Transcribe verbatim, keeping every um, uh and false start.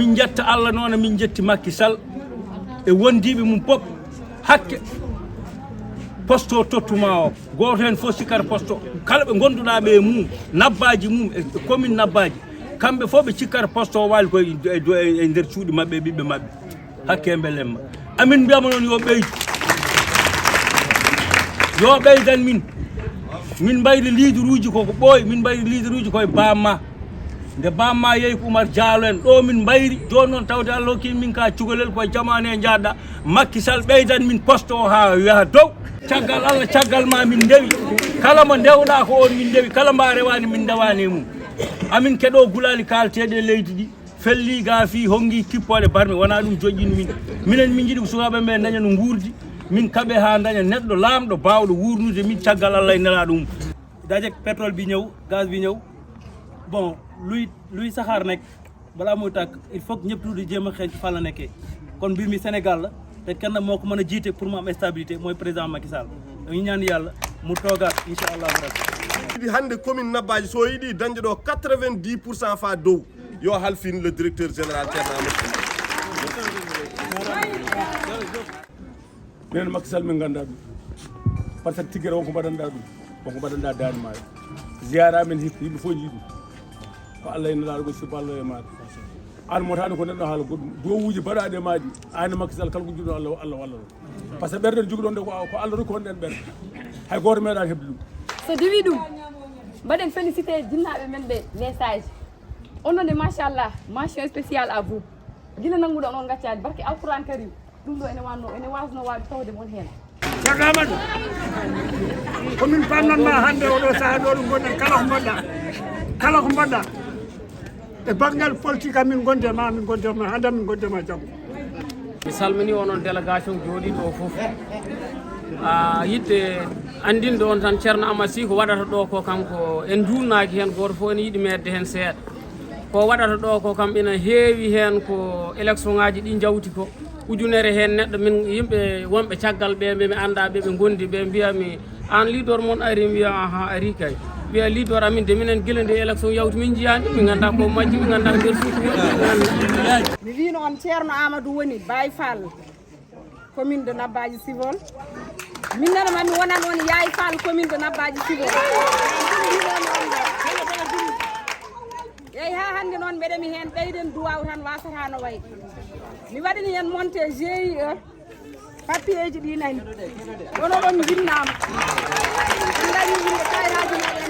Min njetta Allah noon, min njetti Macky Sall e wondiiɓe mum pop. Hakke poste o tottuma o, gooto heen fof sikkata poste o. Kala ɓe ngonduɗaa ɓe e mum, nabbaaji mum e commune nabbaaji, kamɓe fof ɓe cikkata poste o waali koye e, e, e nder cuuɗi maɓɓe e ɓiɓɓe maɓɓe. Hakke mbelemma. Amin mbiyama noon yo ɓeydu. Yo ɓeydan min. Min mbayri leaderuuji koko ɓooyi, min mbayri leaderuuji koye bamma. Nde bamma yehi ko Oumar Diallo en, ɗo min mbayri, jooni noon tawde Allah hokki min ka cukalel koye jamaane e njaɗɗa. Macky Sall ɓeydan min poste o haa yaha dow. Caggal Allah, caggal ma min ndewi. Kala mo ndewɗa ko on min ndewi, kala mba rewani min ndewani e mum. Amin keɗo gulali kalteɗe e leydi ɗi. Felli ga fii honngi kippoɗe barmi, wona ɗum joƴƴini min. Minen min njiɗi ko sukaaɓe men daña no nguurdi, min kaɓe haa daña neɗɗo laamɗo baawɗo wuurnude min caggal Allah e nelaaɗo mum. Daajak pétrole bi ñëw, gaz bi ñëw. Bon, luy, luy saxaar nekk, balaa muy tàkk, il faut que ñëpp tuuti jéem a xeeñ ci fan la nekkee. Kon mbir mi Sénégal la, te kenn moo ko mën a jiite pour mu am stabilité, mooy président Macky Sall. Dañu ñaan Yàlla mu toogaat, incha Allahu Rabbi. Di hannde commune Nabbaji, so yiɗi dañde ɗo quatre-vingt-dix pour cent fa dow, yo halfin le directeur général Thierno Amadou. Minen Macky Sall min nganndaa ɗum. Par ce que tiggere wonko mbaɗanɗaa ɗum, wonko mbaɗanɗaa Daande Maayo. Ziyara men hikka, yimɓe fof njii ɗum. Ko Allah e Nelaaɗo ko, sibbo Allah e maaɗa. Aan motaani ko neɗɗo haala goɗɗum. Duwawuuji baɗaaɗi e maaɗi, aan e Macky Sall kala ko njiɗɗon Allah, Allah walla ɗum. Par ce que ɓerɗe jogiɗon ɗe ko, ko Allah rokki on ɗen ɓerɗe. Hay gooto meeɗaani heɓde ɗum. So diwi ɗum, mbaɗen félicité jinnaaɓe men ɓe, les sages. Onon ne, machallah, mention spéciale à vous. Gila nannguɗon on ngaccaani, barke Alquran Karim. Ɗum ɗo ene wanno, ene wasno waade tawde mon heen. Caggal majjum, ko min pamnanma hannde oɗo sahaa ɗo ɗo ngonɗen, kala ko mbaɗɗa, kala ko mbaɗɗa e banngal politique, amin ngondi e ma, min ngondi e ma hannde, min ngondi e ma janngo. Mi salmini onon délégation jooɗiiɗo o fof. A yiɗde anndinde on tan, Ceerno Amadou Sy, ko waɗata ɗo ko, kanko en njuulnaaki heen, gooto fof ene yiɗi meeɗde heen seeɗa. Ko waɗata ɗo ko kam ina heewi heen, ko élection ŋaaji ɗi njawti ko. Ujunere heen neɗɗo, min yimɓe wonɓe caggal ɓe, ɓe mi anndaa ɓe, ɓe ngondi ɓe, mbiya mi, "Aan leader mon ari?" Mi wiya, "Ahan, ari kay." Mbiya, "Leader amin de, minen gila nde élection yawti, min njiyaani ɗum, min nganndaa ko majji, min nganndaa ko nder suudu woni, min nganndaa." Mi wiino on Ceerno Amadou woni Baye Fall, commune de Nabbaji Civol. Min nana ma mi wonan on Yaye Fall, commune de Nabbaji Civol. Eyi, haa hannde noon mbeɗa mi heen, ɓeyden duwaaw tan, wasata no wayi. Mi waɗani heen monté G I E, papier ji ɗi nani. Kono ɗon njinnama. Ɗum dañi yimɓe kayraaji mumen.